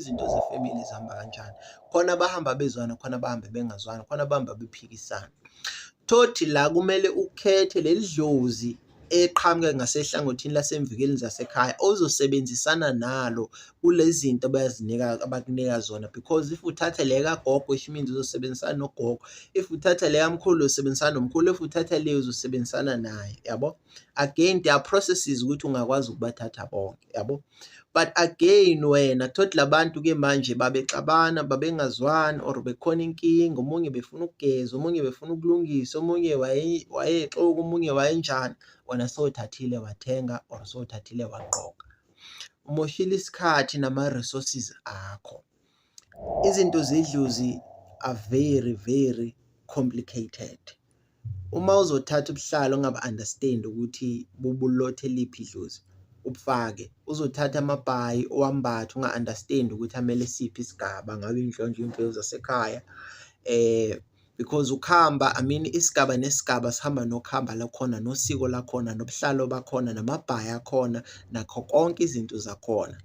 Izinto zefemili zihamba kanjani. Khona abahamba bezwana, khona abahamba bengazwani, khona abahamba bephikisana. Thothi la kumele ukhethe leli dlozi eqhamuke ngasehlangothini lasemvikeleni zasekhaya ozosebenzisana nalo kule zinto abazinika abakunika zona because if uthatha le kagogo, which means uzosebenzisana nogogo. If uthatha le kamkhulu, uzosebenzisana nomkhulu. If uthatha le, uzosebenzisana naye, yabo. Again, there are processes ukuthi ungakwazi ukubathatha bonke, yabo. But again, wena thothi labantu-ke manje babexabana, babengazwani or bekhona inkinga, omunye befuna ukugeza, omunye befuna ukulungisa, omunye wayexoka, omunye wayenjani, wena sowuthathile wathenga or sowuthathile wagqoka. Umoshile isikhathi nama-resources akho. Izinto zedlozi are very very complicated. Uma uzothatha ubuhlalo ungabu-understand ukuthi bubulothe liphi idlozi, ubufake. Uzothatha amabhayi uwambathe unga-understand ukuthi amele siphi isigaba, ngabe iy'nhlonhlo, iy'mfeyo zasekhaya because ukuhamba, I mean, isigaba nesigaba sihamba nokuhamba lakhona, nosiko lakhona, nobuhlalo bakhona, namabhayi akhona, nakho konke izinto zakhona.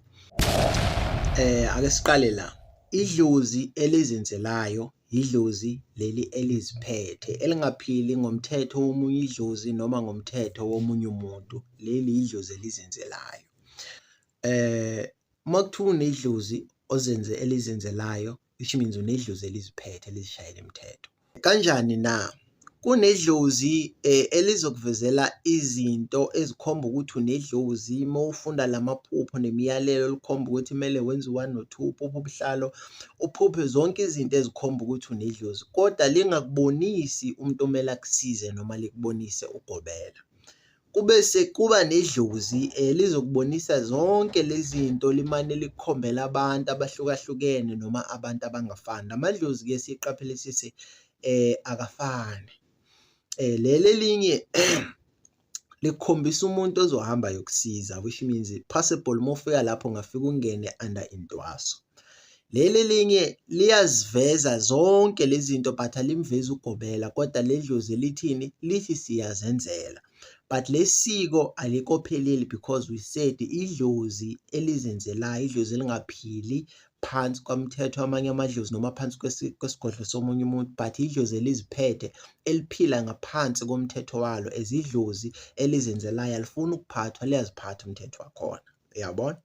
Ake siqale la. Idlozi elizenzelayo idlozi leli eliziphethe, elingaphili ngomthetho womunye idlozi noma ngomthetho womunye umuntu. Leli idlozi elizenzelayo. Uma kuthiwa unedlozi ozenze elizenzelayo, which means unedlozi eliziphethe, elizishayela imithetho. Kanjani na? Kunedlozi elizokuvezela izinto ezikhomba ukuthi unedlozi uma ufunda lamaphupho nemiyalelo elikhomba ukuthi kumele wenze u-one no-two, uphuphe ubuhlalo, uphuphe zonke izinto ezikhomba ukuthi unedlozi, kodwa lingakubonisi umuntu omele akusize noma likubonise ugobela. Kube sekuba nedlozi lizokubonisa zonke lezi zinto, limane likukhombela abantu abahlukahlukene noma abantu abangafani. La madlozi-ke siqaphelisise akafani. Leli elinye likukhombisa umuntu ozohamba ayokusiza, which means possible uma ufika lapho ungafike ungene under intwaso. Leli elinye liyaziveza zonke lezi zinto but alimvezi ugobela, kodwa le dlozi lithini? Lithi siyazenzela. But le siko alikopheleli because we said idlozi elizenzelayo, idlozi elingaphili phansi kwamthetho wamanye amadlozi noma phansi kwesigodlo somunye umuntu, but idlozi eliziphethe, eliphila ngaphansi komthetho walo as idlozi elizenzelayo, alifuni ukuphathwa, liyaziphatha umthetho wakhona, uyabona?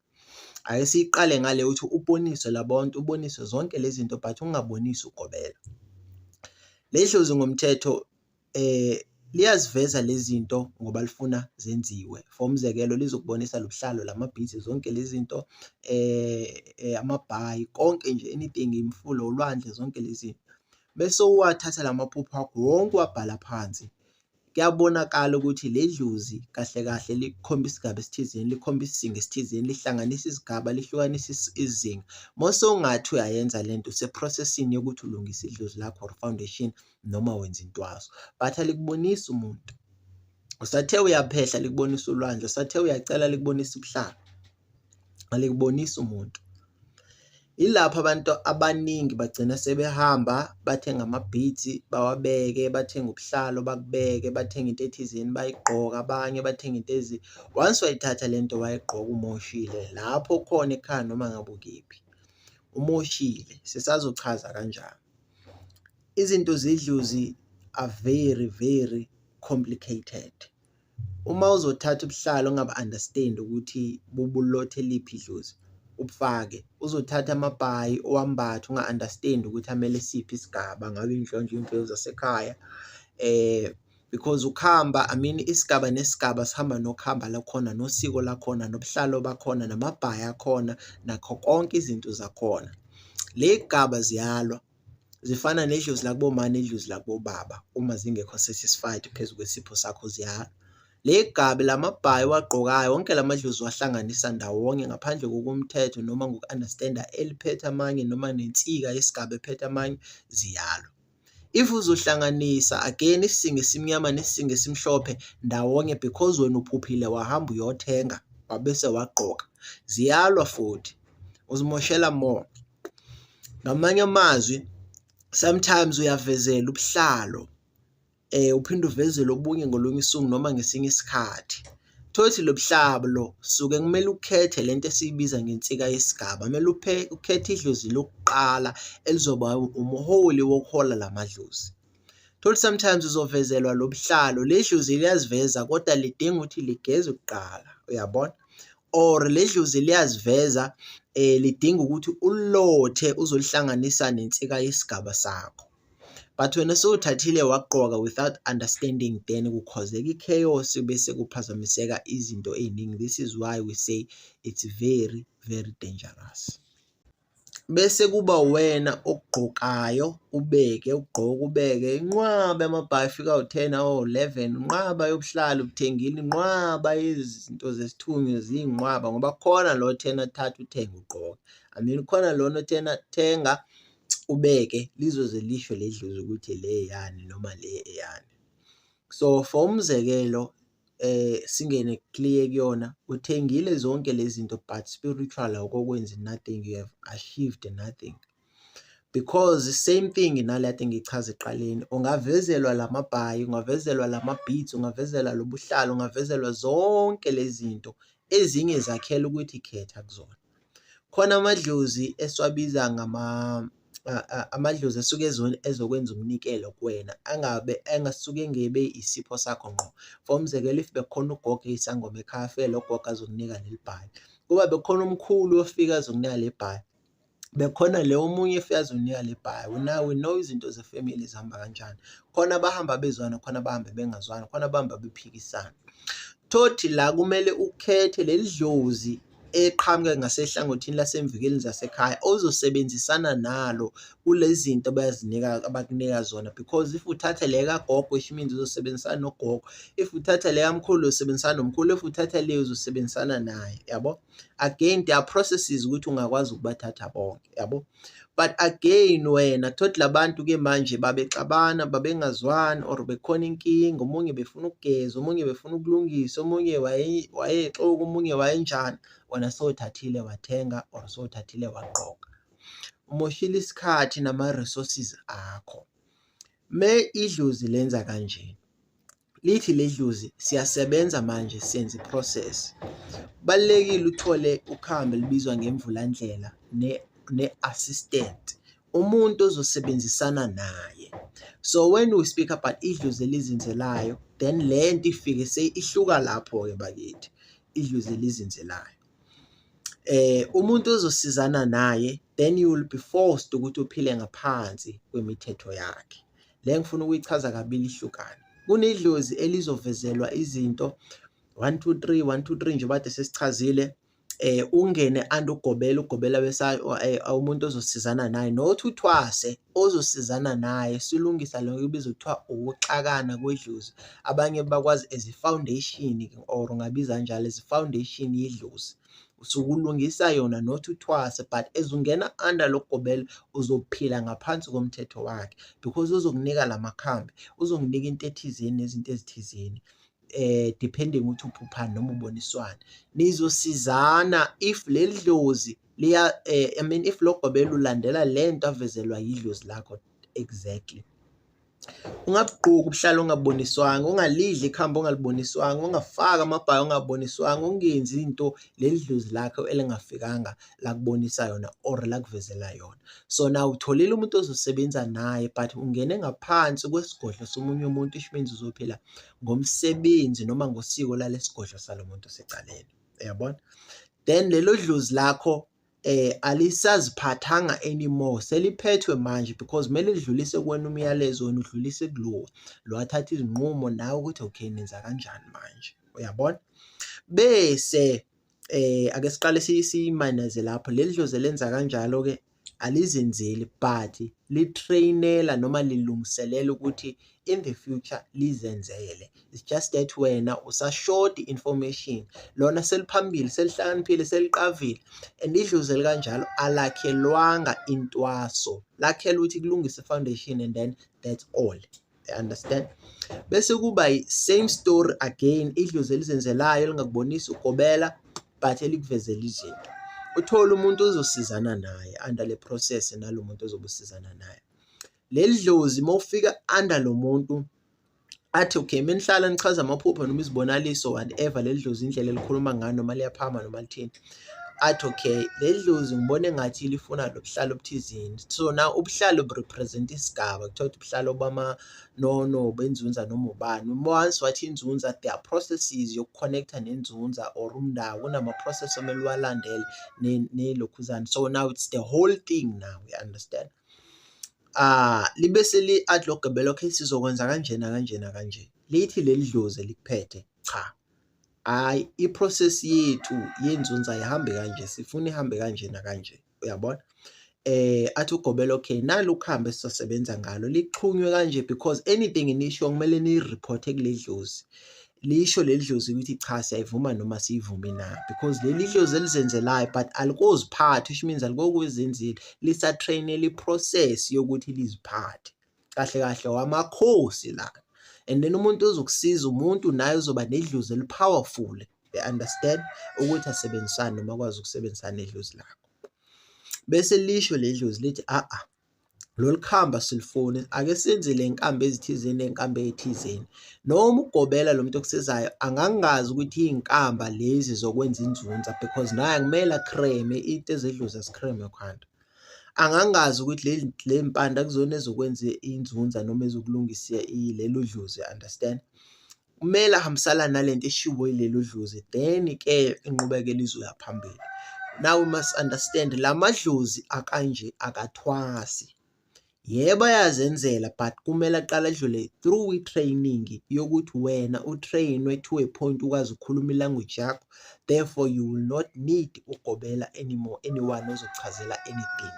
Ake siyiqale ngale ukuthi uboniswe labantu, uboniswe zonke lezi zinto but ungabonisi ugobela. Le dlozi ngomthetho liyaziveza lezi zinto ngoba lifuna zenziwe. For umzekelo, lizokubonisa lo buhlalo, lama-beads, zonke lezi zinto, amabhayi, konke nje, anything, imfulo, ulwandle, zonke lezi zinto. Bese uwathatha la maphupho akho wonke uwabhala phansi. Kuyabonakala ukuthi le dlozi kahle kahle likhomba isigaba esithizeni, likhomba isizinga esithizeni, lihlanganisa izigaba, lihlukanisa izinga. Mase ungathi uyayenza lento, use-process-ini yokuthi ulungise idlozi lakho or foundation noma wenza intwaso, but alikubonisi umuntu. Usathe uyaphehla likubonisa ulwandle, usathe uyacela likubonisa ubuhlalo, alikubonisi umuntu. Ilapho abantu abaningi bagcina sebehamba bathenga ama-beads bawabeke, bathenga ubuhlalo bakubeke, bathenga into ethizeni bayigqoke, abanye bathenga into. Once wayithatha lento wayigqoka, umoshile lapho khona ekhaya noma ngabe ukephi, umoshile. Sisazochaza kanjani. Izinto zedlozi are very very complicated. Uma uzothatha ubuhlalo ungabu-understand ukuthi bubulothe liphi idlozi, ubufake. Uzothatha amabhayi uwambathe unga-understand ukuthi amele siphi isigaba, ngabe iy'nhlonhlo, iy'mfeyo zasekhaya because ukuhamba, I mean, isigaba nesigaba sihamba nokuhamba lakhona, nosiko lakhona, nobuhlalo bakhona, namabhayi akhona, nakho konke izinto zakhona. Le gaba ziyalwa, zifana nedlozi lakuboma nedlozi lakubobaba, uma zingekho satisfied phezu kwesipho sakho ziyalwa. Le gabi lamabhayi owagqokayo, wonke la madlozi uwahlanganisa ndawonye ngaphandle kokumthetho noma ngoku-understand-a eliphethe amanye noma nensika yesigaba ephethe amanye, ziyalwa. If uzohlanganisa again isizinga esimnyama nesizinga esimhlophe ndawonye because wena uphuphile wahamba uyothenga wabese wagqoka, ziyalwa futhi, uzimoshela more. Ngamanye amazwi, sometimes uyavezela ubuhlalo uphinde uvezele obunye ngolunye usuku noma ngesinye isikhathi. Thothi lo buhlalo suke kumele ukhethe lento esiyibiza ngensika yesigaba, kumele ukhethe idlozi lokuqala elizoba umholi wokuhola la madlozi. Thothi sometimes uzovezelwa lo buhlalo, le dlozi liyaziveza kodwa lidinga ukuthi ligezwe kuqala, uyabona? Or le dlozi liyaziveza lidinga ukuthi ulilothe uzolihlanganisa nensika yesigaba sakho. But wena sewuthathile wagqoka without understanding, then kukhozeka i-chaos bese kuphazamiseka izinto ey'ningi. This is why we say it's very very dangerous. Bese kuba uwena okugqokayo ubeke, ugqoke ubeke inqwaba yamabhayi afika awu-10 awu-11, inqwaba yobuhlalu ubuthengile, inqwaba yezinto zesithunywa ziyinqwaba ngoba kukhona lo othena thatha uthenge ugqoke. I mean khona lona othena thenga ubeke lizoze lisho le dlozi ukuthi le eyani noma le eyani. So for umzekelo singene clear kuyona, uthengile zonke lezi zinto but spiritual awukokwenzi nothing, you have achieved nothing. Because same thing nale kade ngiyichaza ekuqaleni, ungavezelwa lamabhayi, ungavezelwa lama-beads, ungavezelwa lo buhlalu, ungavezelwa zonke lezi zinto, ezinye zakhela ukuthi khetha kuzona. Khona amadlozi esiwabiza amadlozi asuke ezokwenza umnikelo kuwena angabe engasuke engebe isipho sakho ngqo. For umzekelo, if bekukhona ugogo eyisangoma ekhaya, afike lo gogo azokunika leli bhayi. Kuba bekukhona umkhulu ofika azokunika le bhayi, bekukhona le omunye efika azokunika le bhayi. Now we know izinto ze-family zihamba kanjani. Khona abahamba bezwana, khona abahamba bengazwani, khona abahamba bephikisana. Thothi la kumele ukhethe leli dlozi eqhamuke ngasehlangothini lasemvikeleni zasekhaya ozosebenzisana nalo kule zinto abazinika abakunika zona because if uthatha le kagogo, which means uzosebenzisana nogogo, if uthatha le kamkhulu uzosebenzisana nomkhulu, if uthatha le uzosebenzisana naye, yabo. Again, there are processes ukuthi ungakwazi ukubathatha bonke, yabo. But again wena thothi labantu-ke manje babexabana, babengazwani or bekukhona inkinga, omunye befuna ukugeza, omunye befuna ukulungisa, omunye wayexoka, omunye wayenjani, wena sowuthathile wathenga or sowuthathile wagqoka. Umoshile isikhathi nama-resources akho. Me idlozi lenza kanje, lithi le dlozi siyasebenza manje senza i-process. Kubalulekile uthole ukhambi elibizwa ngemvulandlela ne-assistant, umuntu ozosebenzisana naye. So when we speak about idlozi elizenzelayo, then le nto ifike ihluka lapho-ke bakithi, idlozi elizenzelayo. Umuntu ozosizana naye, then you will be forced ukuthi uphile ngaphansi kwemithetho yakhe. Le ngifuna ukuyichaza kabili ihlukane. Kunedlozi elizovezelwa izinto 1 2 3 1 2 3 njengoba kade sesichazile, ungene under ugobela, ugobela bese umuntu ozosizana naye not uthwase, ozosizana naye silungisa lo kubizwa kuthiwa ukuxakana kwedlozi. Abanye bakwazi as i-foundation or ungabiza kanjalo as i-foundation yedlozi. Usuke ulungisa yona not uthwase, but as ungena under lo gobela uzophila ngaphansi komthetho wakhe because uzokunika la makhambi, uzokunika into ethizeni nezinto ezithizeni depending ukuthi uphuphani noma uboniswani. Nizosizana if leli dlozi liya I mean if lo gobela ulandela lento avezelwa yidlozi lakho exactly. Ungabugqoki ubuhlalo ongaboniswanga, ungalidli ikhambi ongaliboniswanga, ungafaki amabhayi ongaboniswanga, ungenzi into leli dlozi lakho elingafikanga lakubonisa yona or lakuvezela yona. So now utholile umuntu ozosebenza naye but ungene ngaphansi kwesigodlo somunye umuntu, which means uzophila ngomsebenzi noma ngosiko lalesigodlo salo muntu osecaleni, uyabona? Then lelo dlozi lakho alisaziphathanga anymore, seliphethwe manje because kumele lidlulise kuwena umyalezo, wena udlulise kulo, lo athathe izinqumo nawe ukuthi okay nenza kanjani manje, uyabona? Bese ake siqale siyimayinaze lapho, leli dlozi elenza kanjalo-ke alizenzeli but li-train-ela noma lilungiselela ukuthi in the future lizenzele. It's just that wena usashota i-information, lona seliphambili, selihlakaniphile, seliqavile and idlozi elikanjalo alakhelwanga intwaso, lakhelwe ukuthi kulungiswe i-foundation and then that's all. You understand? Bese kuba same story again, idlozi elizenzelayo elingakubonisi ugobela but elikuvezela izinto. Uthole umuntu ozosizana naye under le process nalo muntu ozobe usizana naye. Leli dlozi mawufika under lo muntu Athi okay, menihlala nichaza amaphupho noma izibonaliso whatever, leli dlozi indlela elikhuluma ngayo noma liyaphama noma lithini. Athi okay, leli dlozi ngibona engathi lifuna lo buhlalo obuthizeni. So now ubuhlalo bu-represent isigaba, kuthiwa ukuthi ubuhlalo bamanono benzunza noma ubani. Once wathi inzunza, there are processes yoku-connect-a nenzunza or umndawo, kunama-process okumele uwalandele nelokhuzana. So now it's the whole thing now, you understand? Libe seli athi lo gobela, okay, sizokwenza kanjena kanjena kanje. Lithi leli dlozi elikuphethe, cha, hhayi, i-process yethu yenzunza ayihambi kanje, sifuna ihambe kanje nakanje, uyabona? Athi ugobela, okay, nali ukhambi esizosebenza ngalo, lixhunywe kanje because anything enisho kumele niyi-report-e kule dlozi. Lisho leli dlozi ukuthi cha, siyayivuma noma asiyivumi na, because leli dlozi elizenzelayo but alikoziphatha, which means alikokwezenzile, lisa-train-ela i-process yokuthi liziphathe. Kahle kahle wamakhosi lana. And then umuntu ozokusiza, umuntu naye uzoba nedlozi eli-powerful, you understand? Ukuthi asebenzisane noma akwazi ukusebenzisana nedlozi lakho. Bese lisho leli dlozi lithi a-a, lolu khamba asilifuni, ake senze le nkambi ezithizeni ney'nkambi ey'thizeni. Noma ugobela lo muntu okusizayo angangazi ukuthi iy'nkamba lezi zokwenza inzunza because naye akumele akhreme, into ezedlozi azikhreme khanda. Angangazi ukuthi le mpande akuzona ezokwenza inzunza noma ezokulungisa lelo dlozi, understand? Kumele ahambisana nalento eshiwo yilelo dlozi, then-ke inqubekelo izoya phambili. Now we must understand, la madlozi akanje akathwasi. Yebo, ayazenzela, but kumele aqale adlule through i-training yokuthi wena u-train-we to a point ukwazi ukukhuluma i-language yakho, therefore you will not need ugobela anymore, anyone ozokuchazela anything.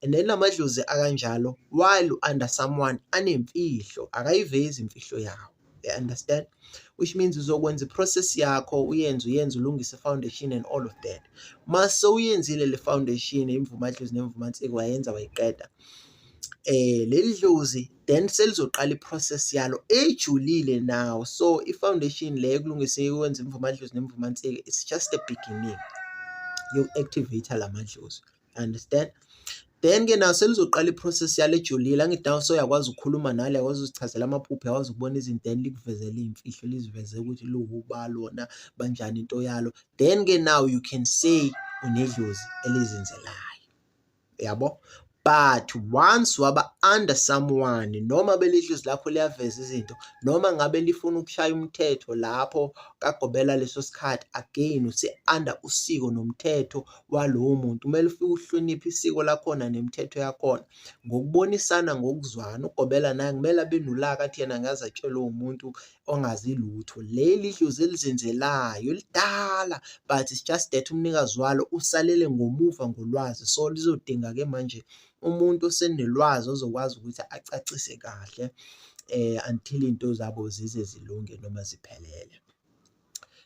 And then lamadlozi akanjalo, while under someone, anemfihlo, akayivezi imfihlo yawo, you understand? Which means uzokwenza i-process yakho, uyenze uyenze, ulungise i-foundation and all of that. Mase uyenzile le foundation, imvumadlozi nemvumansiko, wayenza wayiqeda, leli dlozi then selizoqala i-process yalo ejulile now. So i-foundation le yokulungisa, yokwenza imvumadlozi nemvumansiko, it's just a beginning yoku-activate-a la madlozi, understand? Then-ke naso selizoqala i-process yalo ejulile, angithi nawe sewuyakwazi ukukhuluma nalo, uyakwazi ukuzichazela amaphupho, uyakwazi ukubona izinto, then likuvezele iy'mfihlo, liziveze ukuthi liwuba lona banjani into yalo. Then-ke now you can say unedlozi elizenzelayo, yabo? But once waba under someone, noma belidlozi lakho liyaveza izinto, noma ngabe lifuna ukushaya umthetho lapho kagobela leso sikhathi, again use-under usiko nomthetho walowo muntu. Kumele ufike uhloniphe isiko lakhona nemithetho yakhona ngokubonisana, ngokuzwana. Ugobela naye kumele abe nolaka, athi yena angaze atshelwe umuntu ongazi lutho. Leli dlozi elizenzelayo lidala, but it's just that umnikazi walo usalele ngomuva ngolwazi, so lizodinga-ke manje umuntu osenelwazi ozokwazi ukuthi acacise kahle until iy'nto zabo zize zilunge noma ziphelele.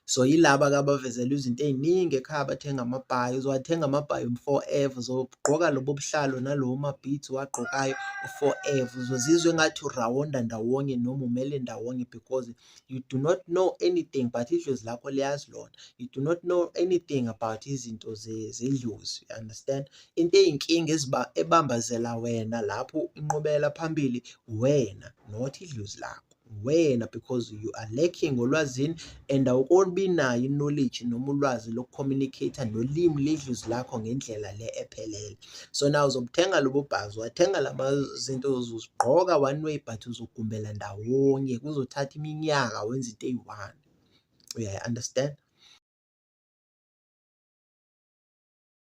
So yilaba-ke abavezelwa izinto ey'ningi ekhaya, bathenga amabhayi, uzowathenga amabhayi forever, uzogqoka lobo buhlalo nalowo ma-beads owagqokayo forever, uzozizwa engathi urawonda ndawonye noma umele ndawonye because you do not know anything, but idlozi lakho liyazi lona. You do not know anything about izinto zedlozi, you understand? Into eyinkinga ebambazela wena lapho inqubekela phambili wena, not idlozi lakho. Wena, because you are lacking olwazini and awukobi nayo i-knowledge noma ulwazi loku-communicate-a nolimi ledlozi lakho ngendlela le ephelele. So now uzobuthenga lobo bhazi, wathenga lama zinto uzozigqoka one way, but uzogumbela ndawonye, kuzothatha iminyaka wenza into eyi-one, uyayi-understand?